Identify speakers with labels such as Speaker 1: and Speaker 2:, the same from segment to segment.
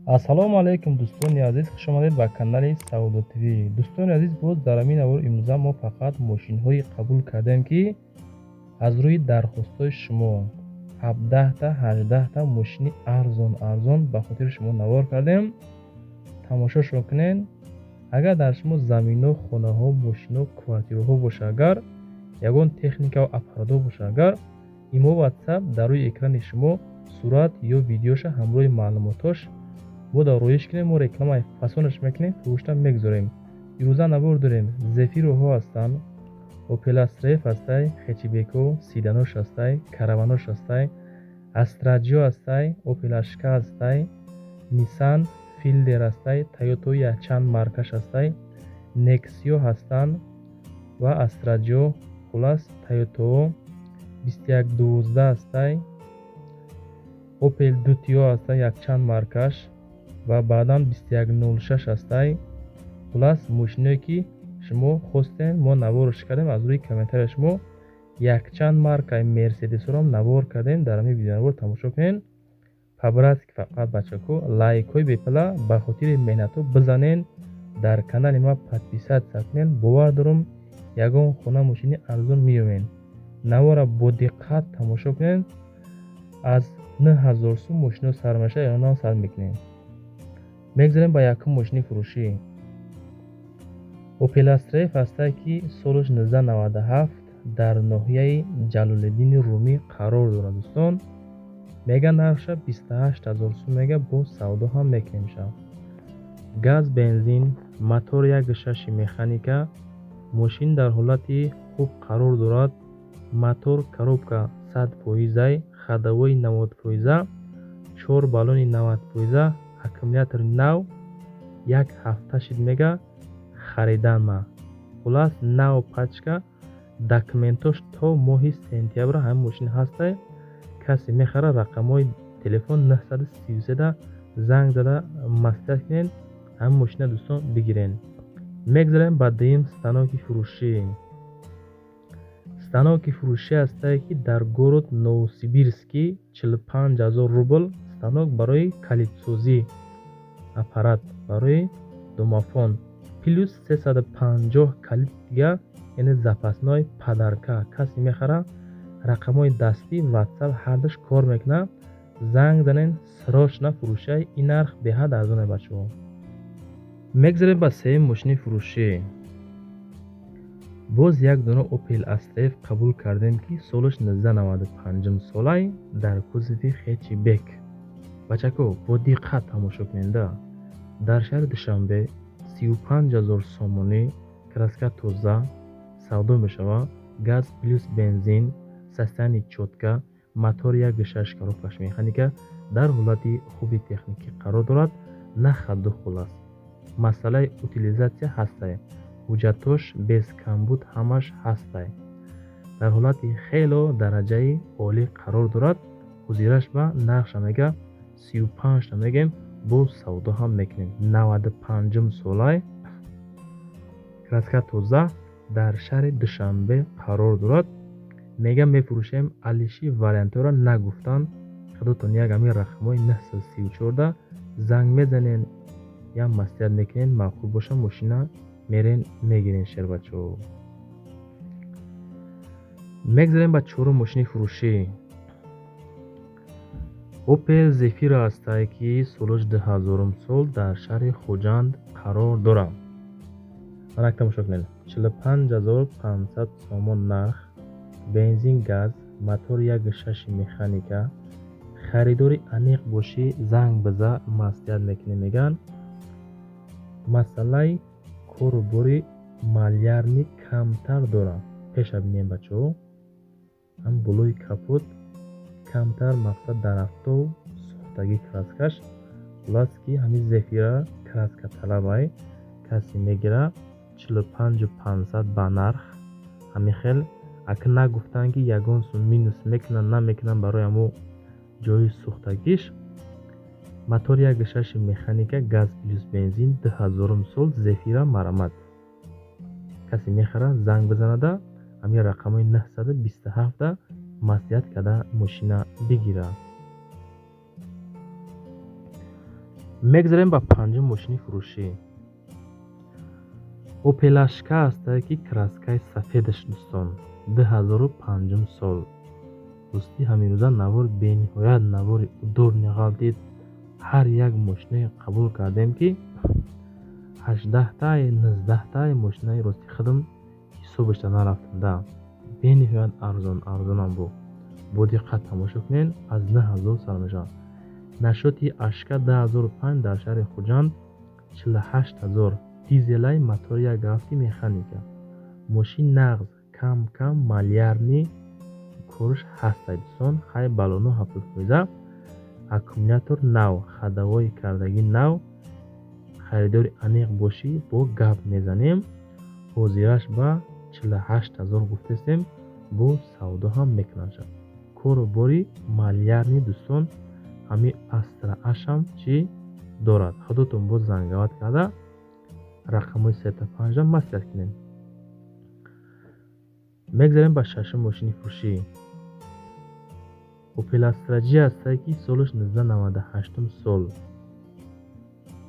Speaker 1: Ассалому алайкум, дӯстони азиз, хушомадед ба канали Савдо ТВ. Дӯстони азиз, боз дар ҳамин навор имрӯза мо фақат мошинҳое қабул кардем, ки аз рӯи дархостҳои шумо 17та 18та мошини арзон арзон ба хотири шумо навор кардем. Тамошошро кунед. Агар дар шумо заминҳо, хонаҳо, мошинҳо, квартираҳо боша, агар ягон техникаву аппаратҳо боша, агар имо, WhatsApp дар рӯи экрани шумо сурат ё видеоша ҳамроҳи маълумотош мо дар роиш кунем, мо рекламаи фасонаш мекунем, фурӯшта мегузорем. Имрӯза навор дорем: Зефироҳо ҳастанд, Опел Астра Ф ҳастай, хэтчбекҳо, седанош ҳастай, караванош ҳастай, Астра Ҷио ҳастай, Опел Ашка ҳастай, Ниссан Филдер ҳастай, Тойотаи якчанд маркаш ҳастай, Нексиё ҳастанд ва Астра Ҷио, хулас, Тойотао 2112 ҳастай, Опел Дутио ҳастай, якчанд маркаш ва баъдан 2106 ҳастай. Хулас, мошиное ки шумо хостем, мо наворш кардем. Аз рӯи комментарияи шумо якчанд маркаи Мерседесҳоро навор кардем. Дар ҳамин видеонавор тамошо кунед. По-братски фақат, бачако, лайкҳои бепала ба хотири меҳнатҳо бизанен, дар канали ма подписаться кунен. Бовар дорам, ягон хона, мошини арзон меёбен. Навора бо диққат тамошо кунед. Аз 9000 сум мошино сар мешавад, янам сар мекунем. Мегзарем ба якум мошини фурӯшӣ. Опел Астра Ф ҳастае, ки солаш 1997, дар ноҳияи Ҷалолиддини Румӣ қарор дорад. Дӯстон, мега нархша 28 000 сум мега, бо савдо ҳам мекунем ша. Газ, бензин, мотор 1,6 механика. Мошин дар ҳолати хуб қарор дорад. Мотор, коробка 100 фоизай, ходовой 90 фоиза, чор баллони 90 фоиза, аккумулятори нав, як ҳафта шид мега хариданма. Хулас, нав пачка, документош то моҳи сентябр ҳамин мошин ҳастай. Касе мехара, рақамҳои телефон 933 занг зада маслиҳат кунед, ҳамин мошина, дӯстон, бигирен. Мегзарем ба дуюм станоки фурӯшӣ. Станоки фурӯшӣ ҳастае, ки дар город Новосибирский, 45 000 рубл. Станок барои калидсозӣ, аппарат барои домофон, плюс 350 калид дига, яъне запасной, подарка. Касе мехара, рақамҳои дастӣ, WhatsApp ҳардуш кор мекунад. Занг занен срочно. Фурӯшаи ин нарх беҳад арзоне, бачаҳо. Мегзарем ба сеюм мошини фурӯшӣ. Боз як дона Опел Астра Ф қабул кардем, ки солаш 1995 солай, дар кузови хэтчбек. Бачако, бо диққат тамошо куненда. Дар шаҳри Душанбе 35 000 сомонӣ, краска тоза, савдо мешавад. Газ плюс бензин, состояние чётко, мотор 1,6, коробкаш механика, дар ҳолати хуби техникӣ қарор дорад. На хаду хулас, масъалаи утилизация ҳастай, ҳуҷҷатош без камбуд ҳамаш ҳастай, дар ҳолати хело дараҷаи олӣ қарор дорад. Ҳузираш ба нархша мега 35та мегем, боз савдо ҳам мекунем. 95-ум солай, краска тоза, дар шаҳри Душанбе қарор дорад. Мега мефурӯшем, алиши вариантҳоро нагуфтанд. Худотон як ҳамин рақамҳои 934 занг мезанен, як маслиҳат мекунен, маъқул боша, мошина мерен мегирен, шербачаҳо. Мегзарем ба чорум мошини фурӯшӣ. Опел Зефира ҳастае, ки солаш 2000-ум сол, дар шаҳри Хуҷанд қарор дорад. Анак, тамошо кунед: 45 500 сомон нарх, бензин, газ, мотор 1,6 механика. Харидори аниқ бошӣ, занг биза, маслиҳат мекунем, мегӯянд. Масъалаи кору бори малярный камтар дорад. Пеша бинем, бачаҳо, ҳам болои капот камтар, мақсад, дарафтов сӯхтагӣ, краскаш. Хулас, ки ҳамин Зефира краска талабай. Касе мегира, 45 500 ба нарх. Ҳамин хел ака нагуфтанд, ки ягон сум минус мекунанд, намекунанд барои ҳамо ҷои сӯхтагиш. Мотор 1,6 механика, газ плюс бензин, 2000-ум сол Зефира, марамат. Касе мехара, занг бизанада ҳамин рақамҳои 927 маслиҳат карда, мошина бигирад. Мегзарем ба панҷум мошини фурӯшӣ. Опел Ашка ҳастае, ки краскаи сафедаш, дӯстон, 2005 сол. Ростӣ, ҳаминрӯза навор бениҳоят навори удобный ғалтид. Ҳар як мошиное қабул кардем, ки 18-та, 19-та мошинаи, рости, худам ҳисобашда нарафтам да. Бениҳоят арзон арзонам буд. Бо диққат тамошо кунед, аз 9000 сар мешавад. Нашоти Ашка 2005 дар шаҳри Хуҷанд 48 000, дизелай, мотори 1,7 механика. Мошин нағз, кам кам малярный корш ҳастай, дӯстон. Хай, баллоно 70%, аккумулятор нав, ходовой кардагӣ нав. Харидори аниқ бошӣ, бо гап мезанем. Ҳозираш ба 48 000 гуфтестем, бо савдо ҳам мекунанд. Кору бори малярный, дӯстон, ҳами Астра ашам чӣ дорад. Худотон боз занговать карда, рақамҳои сета панҷа маслиҳат кунем. Мегзарем ба шашум мошини фурӯшӣ. Опел Астра Ҷи ҳастае, ки солаш 1998 сол,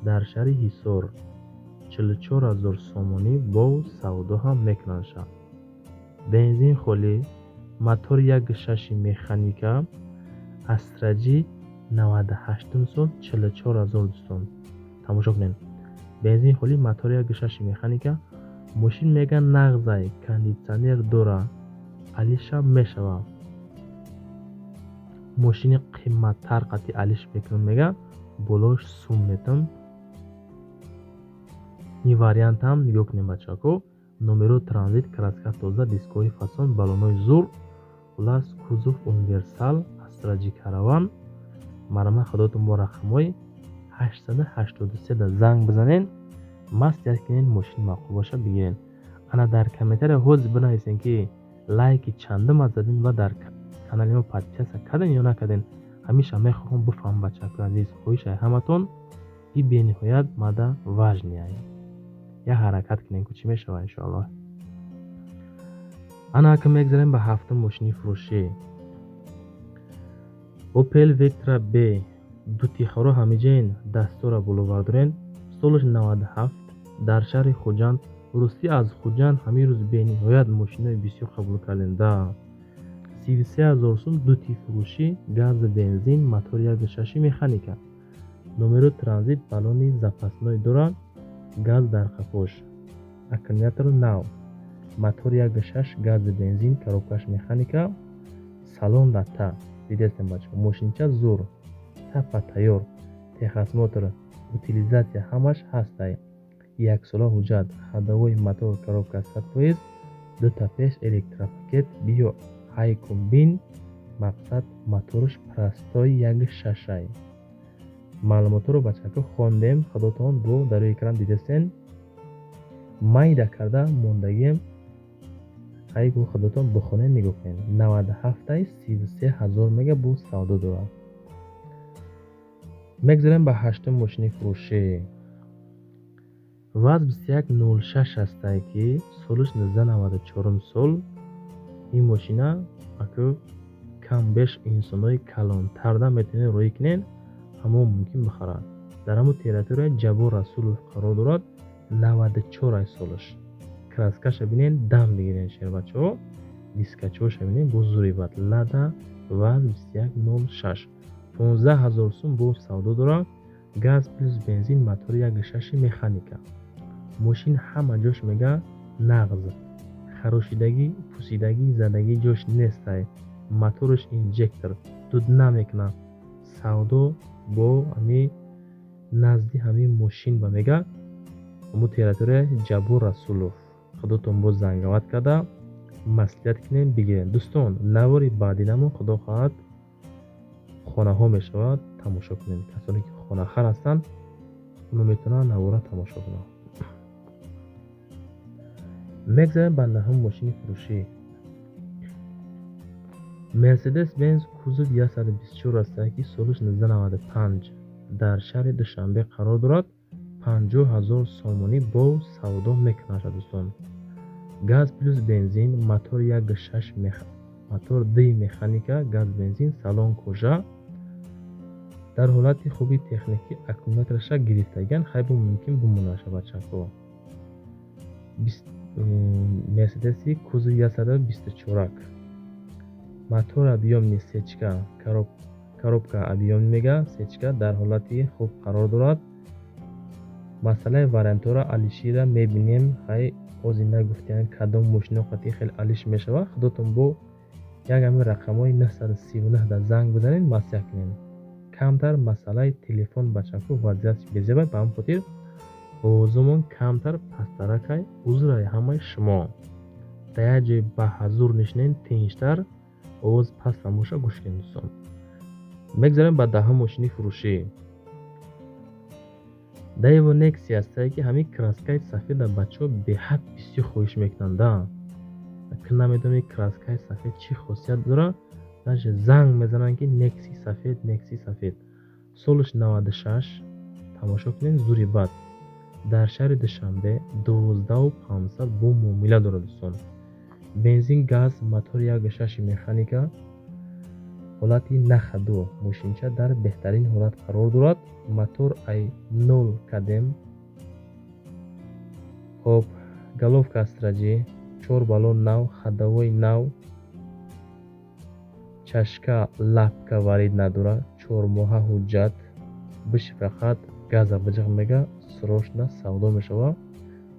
Speaker 1: дар шаҳри Ҳисор 44 000 сомонӣ, бо савдо ҳам мекунанд. Бензин холӣ, мотори 1,6 механика, Астра Ҷи 98 сол, 44 000. Дӯстон, тамошо кунед: бензин холӣ, мотори 1,6 механика. Мошин меган нағзай, кондитсионер дора, алишам мешава. Мошини қимматтар қати алиш мекунам, мега, болош сум метам. Ин вариантам нигоҳ кунем, бачако: номеро транзит, краска тоза, дискҳои фасон, баллонҳои зур, хулас, кузов универсал Астра Ҷи Караван. Марама, худотон бо рақамҳои 883 да занг бизанед, маслиҳат кунед, мошин маъқул боша, бигиред. Ана, дар комментария ҳозир бинависем, ки лайки чандума задем ва дар канали мо подписаться кардем ё накардем. Ҳамеша мехоҳам бифаҳмам, бачаҳои азиз, хоҳишаи ҳаматон и бениҳоят мада важный. Я ҳаракат кунем, ку чӣ мешавад, иншоаллоҳ. Ана, ака, мегзарем ба ҳафтум мошини фурӯшӣ. Опел Вектра Б дутихоро ҳамиҷаен, дастора боло бардорен. Солаш 97, дар шаҳри Хуҷанд. Ростӣ, аз Хуҷанд ҳамин рӯз бениҳоят мошинои бисёр қабул кардем да. 33 000 сум, дути фурӯшӣ, газу бензин, мотори 1,6 механика, номеро транзит, баллони запасной дорад, газ дар қафош, аккумулятор нав, мотори 1,6, газу бензин, коробкаш механика, салон латта. Дидестем, бачаҳо, мошинча зур, тапа тайёр, техосмотр, утилизация ҳамаш ҳастай, яксола ҳуҷҷат, ходовой, мотор, коробка 100%, дута пеш электропакет. Биё, ҳайкун, бин. Мақсад, мотораш простой 1,6-ай. Маълумотҳоро, бачаҳако, хондем, худотон бо дар рӯи экран дидестен, майда карда мондагием. Ҳайгу, худотон бихонед, нигоҳ кунед. 97-ай, 33 000 мега, бо савдо дорад. Мегзарем ба ҳаштум мошини фурӯшӣ. ВАЗ 2106 ҳастае, ки солаш 1994 сол. Ин мошина аку кам беш инсонҳои калонтарда метавонед роҳӣ кунед, ҳамон мумкин бихарад. Дар ҳамон территорияи Ҷаббор Расулов қарор дорад. 94 ай солаш. Краскаша бинед, дам бигиред, шербачаҳо, дискачоша бинед, бо зури бад. Лада ВАЗ 2106, 15 000 сум, бо савдо дорад. Газ плюс бензин, мотори 1,6 механика. Мошин ҳама ҷош мега нағз, харошидагӣ, пусидагӣ, задагӣ ҷош нестай. Мотораш инжектор, дуд намекунад. Савдо бо ҳами назди ҳамин мошин ба мега ҳамун территория Ҷаббор Расулов. Худотон боз занговать карда, маслиҳат кунем, бигирем. Дӯстон, навори баъдинамон, худо хоҳад, хонаҳо мешавад, тамошо кунем. Касоне ки хонахар ҳастанд, оно метавонанд навора тамошо кунанд. Мегзарем ба наҳум мошини фурӯшӣ. Мерседес Бенз кузов 124 ҳастае, ки солаш 1995, дар шаҳри Душанбе қарор дорад. 50 000 сомонӣ, бо савдо мекунад, дӯстон. Газ плюс бензин, мотор 1,6, мотор д механика, газ, бензин, салон кожа. Дар ҳолати хуби техникӣ аккумуляторша гирифтагиан, хайбо мумкин бимонаша бачако. Мерседеси кузови 124. Мотор объёмный сечка, коробка объёмный мега, сечка дар ҳолати хуб қарор дорад. Масъалаи вариантҳоро алишира мебинем. Хай ҳозир нагуфтиан кадом мошино қати хеле алиш мешавад. Худотон бо як ҳамин рақамҳои 939 да занг бизанед, маслиҳат кунед. Камтар масъалаи телефон бачако вазъиятш безебад, ба ҳамин хотир овозумон камтар пасттаракай. Узраи ҳамаи шумо. Дар як ҷой ба ҳазур нишинед, тинҷтар овоз пастам боша, гӯш кунед дӯстон. Мегзарем ба даҳум мошини фурӯшӣ. Daewoo Nexia ҳастае ки ҳамин краскаи сафеда бачаҳо беҳад бисёр хоҳиш мекунанд. Ки намедонам краскаи сафед чӣ хосият дорад, даже занг мезананд ки Nexi сафед, Nexi сафед. Солаш 96, тамошо кунед, зури бад. Дар шаҳри Душанбе 12500 бо муомила дорад дӯстон. Бензин, газ, мотори 1.6 механика, ҳолати нахаду, мошинча дар беҳтарин ҳолат қарор дорад. Мотор ай 0 кадем. Хоб, головка астраҷӣ, 4 баллон нав, ходовой нав, чашка лапка варид надорад, 4 моҳа ҳуҷҷат, биши фақат газа биҷиқ мега, срочно савдо мешавад.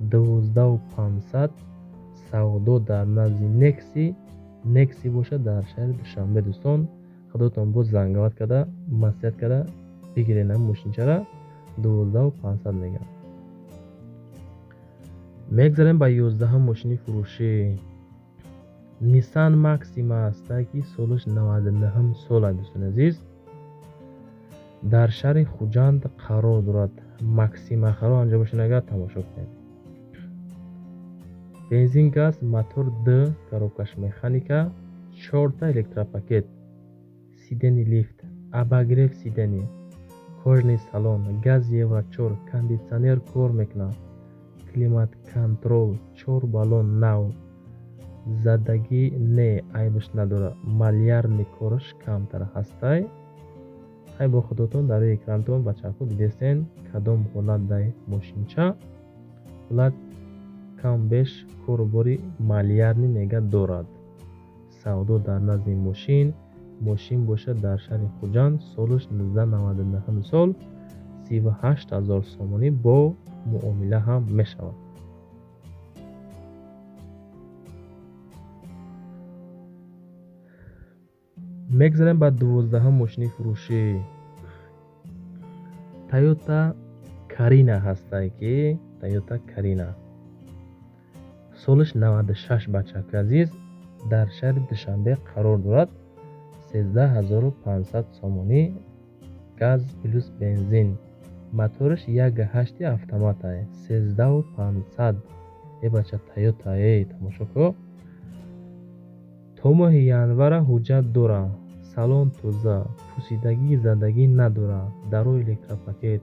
Speaker 1: 12500 савдо дар назди Nexi, Nexi бошад дар шаҳри Душанбе дӯстон. Худотон боз зангават карда, маслиҳат карда бигиред ҳамин мошинчаро, 12500 мегӯяд. Мегзарем ба 11-ум мошини фурӯшӣ. Nissan Maxima ҳастае ки солаш 99 сол аст дӯстони азиз. Дар шаҳри Хуҷанд қарор дорад. Максима харо анҷо бошед агар тамошо кунед. Бензин, газ, мотор Д, коробкаш механика, 4 электропакет, сидени лифт, обогрев сидени, кожаный салон, газ евро 4, кондитсионер кор мекунад, климат контрол, 4 баллон нав, задагӣ не, айбаш надорад, малярный кораш камтар ҳастай. Хай бо худотон дар рӯи экрантон бачаҳо дидестен кадом ҳолат дай мошинча. Ҳолат кам беш корубори малярный мега дорад. Савдо дар назди мошин, мошин бошад дар шаҳри Хуҷанд, солаш 1999 сол, 38000 сомонӣ бо муомила ҳам мешавад. Мегзарем ба 12-ум мошини фурӯшӣ. Toyota Carina ҳастае ки Toyota Carina солаш 96 бачаки азиз, дар шаҳри Душанбе қарор дорад. 13500 сомонӣ, газ плюс бензин, мотораш 1.8 автоматае, 13500. Э бача Toyota, э тамошо кун. То моҳи январа ҳуҷҷат дорад, салон тоза, пусидагӣ задагӣ надорад, дарои электропакет,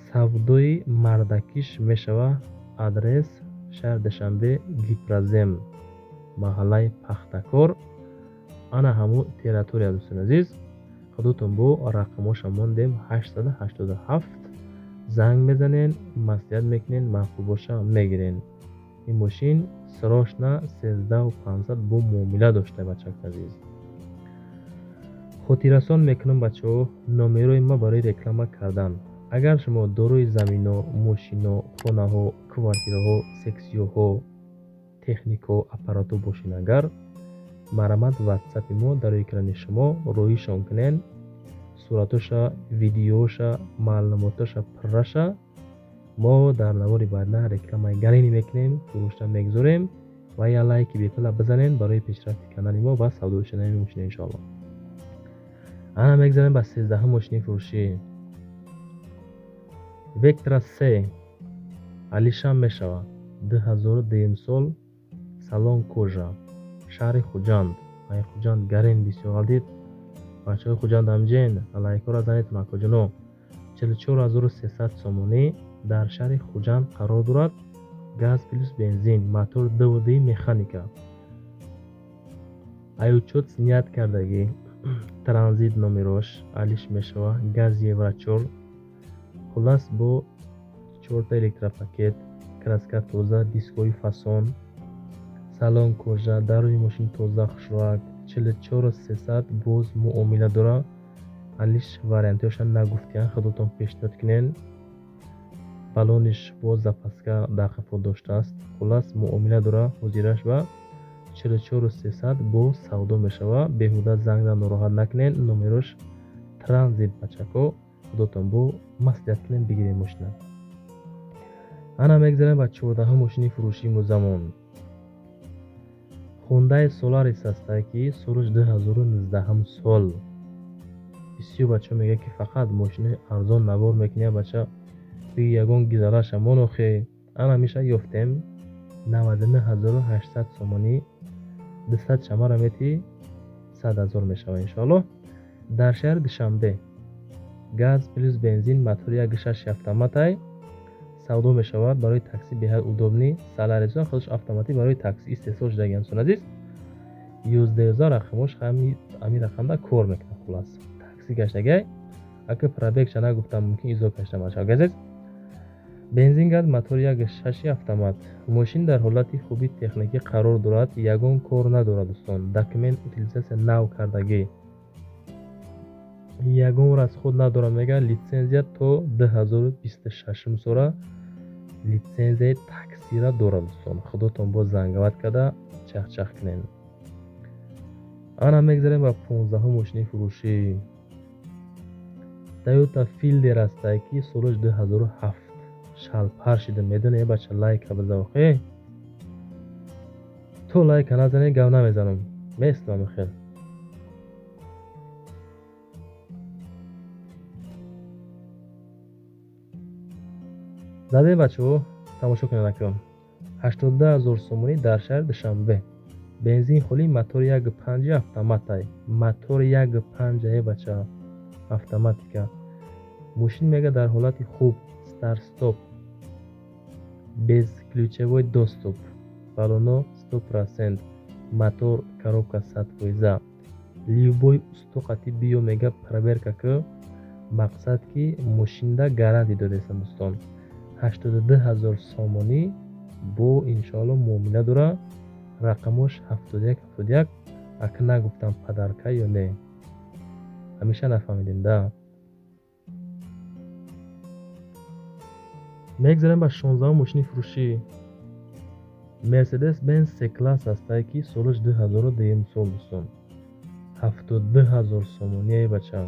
Speaker 1: савдои мардакиш мешавад. Адрес шаҳри Душанбе, Гипрозем, маҳаллаи Пахтакор. Ана ҳамун территория дӯстони азиз. Худотон бо рақамҳоша мондем 887, занг мезанен, маслиҳат мекунен, маъқул боша мегирен. Ин мошин срочно 13500 бо муомила дошта бачаки азиз. Хотиррасон мекунам бачаҳо, номерои ма барои реклама кардан. Агар шумо дорои замино, мошино, хонаҳо, квартираҳо, сексияҳо, техникаҳо, аппаратҳо бошед агар, марҳамат ватсапи мо дар экрани шумо роҳишон кунен, суратоша, видеоша, маълумотоша пурраша мо дар навори баъдна рекламаи гарини мекунем, фурӯшта мегузорем ва я лайки бепула бизанен барои пешрафти канали мо ва савдои шудани мошина иншоалло. Ана мегзарем ба 13-ум мошини фурӯшӣ. Vectra C алишам мешавад. 2002 сол, салон кожа, шаҳри Хуҷанд. Ай Хуҷанд гарин бисёр ғалдид. Бачаҳои Хуҷанд ҳамҷен, лайкҳоро занедтон акоҷоно. 44300 сомонӣ дар шаҳри Хуҷанд қарор дорад. Газ плюс бензин, мотор ДВД механика. Ай учёт снят кардагӣ. Транзит номерош алиш мешава, газ евро 4. Хулас бо 4 электропакет, краска тоза, дискои фасон, салон кожа, даруни мошин тоза, хушроак. 44 300 боз муомила дора. Алиш вариантҳояшам нагуфтиян, худотон пешниҳод кунен. Баллониш боз запаска дар қафо доштааст. Хулас муомила дора, ҳозираш ба 44 300 боз савдо мешава. Беҳуда зангда нороҳат накунен. Номерош транзит, бачако, худотон бо маслиҳат кунен, бигирен мошина. Ана мегзарем ба 14-ҳум мошини фурӯшии музамон. Хундай Соларис ҳастае, ки солаш 2019 сол. Бисёр бачаҳо мегӯянд, ки фақат мошинои арзон навор мекунӣ, бача, биги ягон гизалаша монохе. Ана миша ёфтем, 99 800 сомонӣ, 200 шамара мети, 100 000 мешава, иншоаллоҳ. Дар шаҳри Душанбе, газ плюс бензин, мотори 1,6 автоматай савдо мешавад. Барои такси беҳад удобный. Соларисон худаш автоматӣ барои такси истеҳсол шудагиам. Дӯстон азиз, 11 11 рақамош, ҳамин рақамда кор мекунад. Хулас, такси гаштагай. Ака пробегша нагуфтам, мумкин изо гаштам, бачаҳо азиз. Бензин, газ, мотори 1,6 автомат. Мошин дар ҳолати хуби техникӣ қарор дорад, ягон кор надорад, дӯстон. Документ утилизация нав кардагӣ, ягон расход надорад, мега. Литсензия то 2026 сола литсензияи таксира дорад, дӯстон. Худотон боз занговать карда чахчах кунед. Ана мегзарем ба 15-ҳум мошини фурӯшӣ. Тойота Филдер ҳастае, ки солаш 2007. Шалпар шида, медоне, бача, лайка биза охе. То лайка назане, гап намезанам, местам хел. Заде, бачаҳо, тамошо кунед акё. 82 000 сомонӣ дар шаҳри Душанбе, бензин холӣ, мотори 1,5 автоматай. Мотори 1,5, бача, автоматика. Мошин, мега, дар ҳолати хуб, старт-стоп, бесключевой доступ, баллоно 100%, мотор, коробка 100%. Любой устуқати биё, мега, проверка ку. Мақсад ки мошинда гарантия додестам, дӯстон. 82 000 сомонӣ бо иншоалло муомила дора. Рақамош 71 71. Ака, нагуфтам подарка ё не, ҳамеша нафаҳмидем да. Мегзарем ба 16-ум мошини фурӯшӣ. Мерседес Бенз С класс ҳастае, ки солаш 2002 сол, дӯстон. 72 000 сомоние, бача,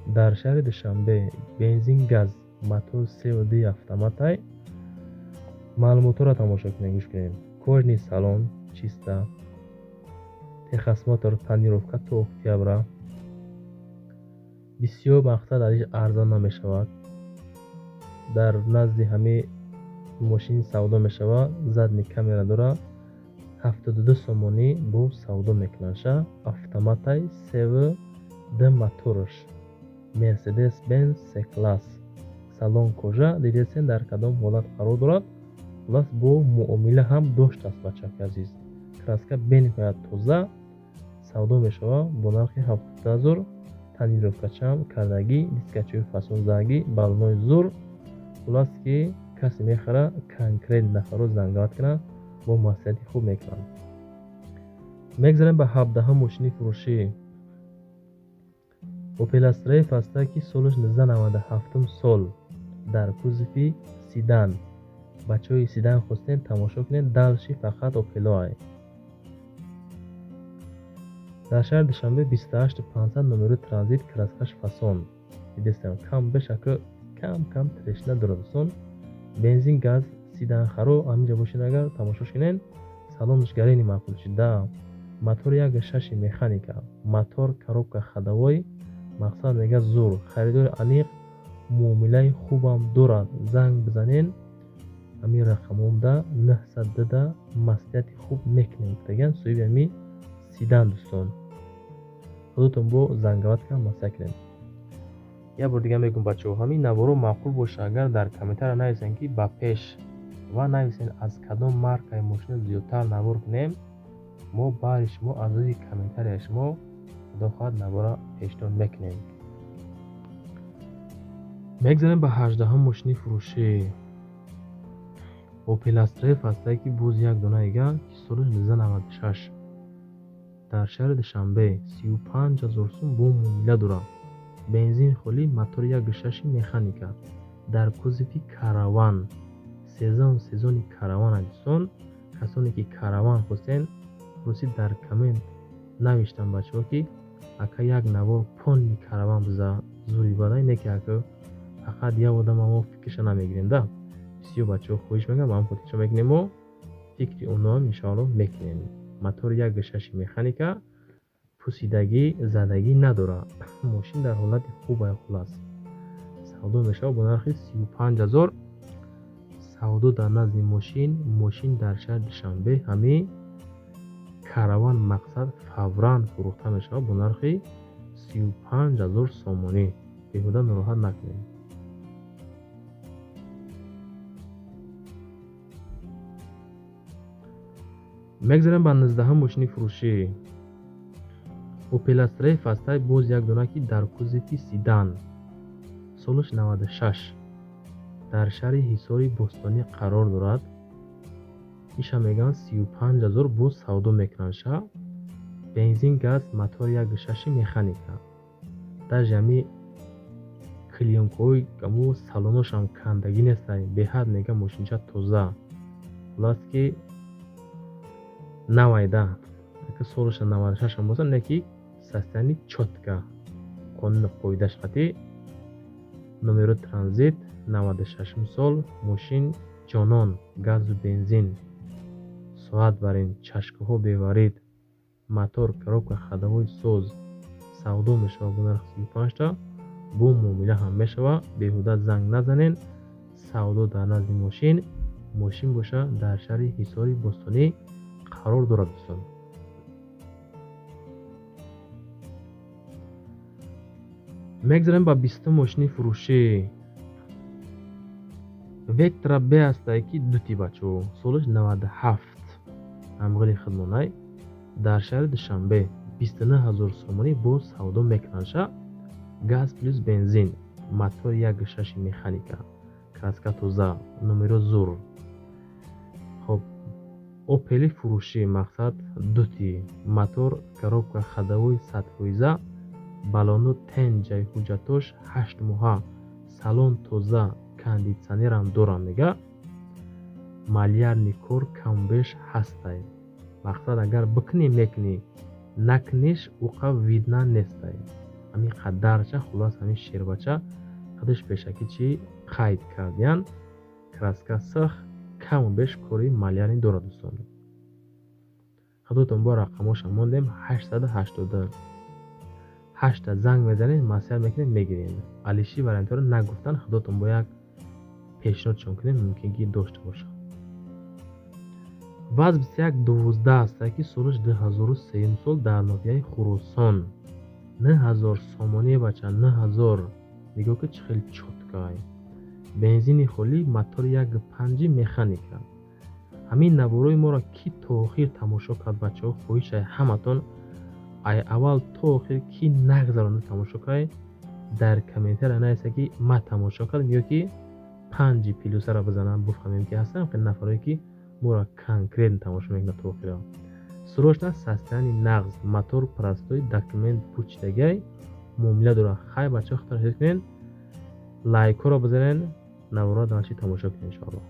Speaker 1: дар шаҳри Душанбе, бензин, газ, мотор сд автоматай. Маълумотҳоро тамошо кунем, гӯш кунем. Кожаный салон, чиста, техосмотр, тонировка то октябра. Бисёр мақсад аз арзон намешавад. Дар назди ҳамаи мошин савдо мешавад, задний камера дорад. 72 сомонӣ бо савдо мекунанд ша. Автоматай, св д моторш. Мерседес Бенз С класс, салон кожа. Дидесен, дар кадом ҳолат қарор дорад. Хулас, бо муомила ҳам доштааст, бачаки азиз. Краска бениҳоят тоза. Савдо мешавад бо нархи 72 000. Тонировкачам кардагӣ, дискачаҳои фасонзагӣ, баллонои зур. Хулас, ки касе мехара, конкрет нафарро занговать кунад, бо маслиҳати хуб мекунанд. Мегзарем ба 17-ҳум мошини фурӯшӣ. Опел Астра Ф ҳастае, ки солаш 1997 сол, дар кузови седан. Бачаҳои седан хостем, тамошо кунед, дальше фақат Опелоай. Дар шаҳри Душанбе, 28 500, номерои транзит, краскаш фасон. Дидестам, кам беш ака кам кам трещина дорад, дӯстон. Бензин, газ, седан харо ҳаминҷа бошед, агар тамошош кунед, салонаш гарени маъқул шуда. Мотор 1,6 механика, мотор, коробка ходовой. Мақсад, мега, зур, харидори аниқ, муомилаи хубам дорад. Занг бизанен ҳамин рақамомда, 902, маслиҳати хуб мекунем, гуфтаган соҳиби ҳамин седан, дӯстон. Худотон бо занговать кам маслиҳат кунед. Як бор дига мегӯм, бачаҳо, ҳамин наворо маъқул боша, агар дар комментария нависен, ки ба пеш, ва нависен, аз кадом маркаи мошина зиёдтар навор кунем, мо баъди шумо аз рӯи комментарияи шумо Худо хоҳад навора пешниҳод мекунем. Мегзарем ба 18 мошини фурӯшӣ. Opel Astra ҳастае ки боз як дона дига, ки соли 1996 дар шаҳри Душанбе 35 000 сум бо муомила дорад. Бензин холӣ, мотори 1.6 механика, дар кузови Караван, сезони Караван. Дӯстон, касоне ки Караван хостен, рӯзи дар коммент навиштам бачаҳо ки ака як навор полный Караван биза зури бадай, не ки ака фақат як одам мо фикрша намегирем да. Бисёр бачаҳо хоҳиш мекунам, ба ҳам хотир чо мекунем мо фикри онҳоам иншоалло мекунем. Мотори 1.6 механика, пусидагӣ задагӣ надорад. Мошин дар ҳолати хуб хулас. Савдо мешавад бо нархи 35 000. Савдо дар назди мошин, мошин дар шаҳри Душанбе ҳамин Караван мақсад фавран фурӯхта мешавад бо нархи 35 000 сомонӣ. Беҳуда нороҳат накунед. Мегзарем ба 19 мошини фурӯшӣ. Opel Astra ҳастае боз як дона ки дар кузови седан, солаш 96 дар шаҳри Ҳисори Бостонӣ қарор дорад. Иша мегӯянд 35 000 боз савдо мекунанд ша. Бензин, газ, мотор 1.6 механика. Даже ҳами клеёнкаҳои аму салоношам кандагӣ нестай, беҳад мегӯянд мошинча тоза. Хулас ки навайда, ака солаша 96 ам боса, не ки состояние чётко, қонуни қоидаш қатӣ, номеро транзит 96 сол, мошин ҷонон, газу бензин, соат барин, чашкаҳо беварид, мотор, коробка ходовой соз. Савдо мешавад бо нархи 35 та, бо муомила ҳам мешавад. Беҳуда занг назанен. Савдо дар назди мошин, мошин боша дар шаҳри Ҳисори Бостонӣ қарор дорад дӯстон. Мегзарем ба 20 мошини фурӯшӣ. Vectra B ҳастае ки дути бачаҳо, солаш 97 ҳамғили хидмонай, дар шаҳри Душанбе 29 000 сомонӣ боз савдо мекунанд ша. Газ плюс бензин, мотор 1.6 механика, краска тоза, номеро зур. Хоб, Opel фурӯшӣ мақсад дути, мотор, коробка ходовой 100%, балону тенҷаи ҳуҷҷатош 8 моҳа, салон тоза, кондитсионерам дорам мега. Малярный кор камбеш ҳастай. Мақсад агар бикунӣ мекунӣ, накуниш уқа видно нестай. Ҳамин қадарча хулас ҳамин шербача худаш пешакӣ чӣ қайд кардиян. Краска сих, каму беш кори малярный дорад дӯстон. Худотон бо рақамоша мондем 888 занг мезанед, маслиҳат мекунед, мегиред. Алиши вариантҳоро нагуфтан, худотон бо як пешниҳодшон кунед, мумкин ки дошта бошад. ВАЗ 2112 ҳастае ки солаш 2003 сол дар ноҳияи Хуросон 9000 сомонӣ бача, 9000. Нигоҳ ки чӣ хеле чёткай. Бензини холӣ, мотори 1.5 механика. Ҳамин наворои моро ки то охир тамошо кард бачаҳо, хоҳишай ҳаматон ай аввал то охир ки нагзаронда тамошо кард, дар комментария нависа ки ма тамошо кардам ё ки 5 плюсаро бизанам, бифаҳмем ки ҳастанд хеле нафарое ки моро конкретно тамошо мекунад то охира. Срочно состояние нағз, мотор простой, документ пучидагай, муомила дорад. Хай бачаҳо, худтон ҳис кунед, лайкҳоро бизанед, наворро дальше тамошо кунед иншоалло.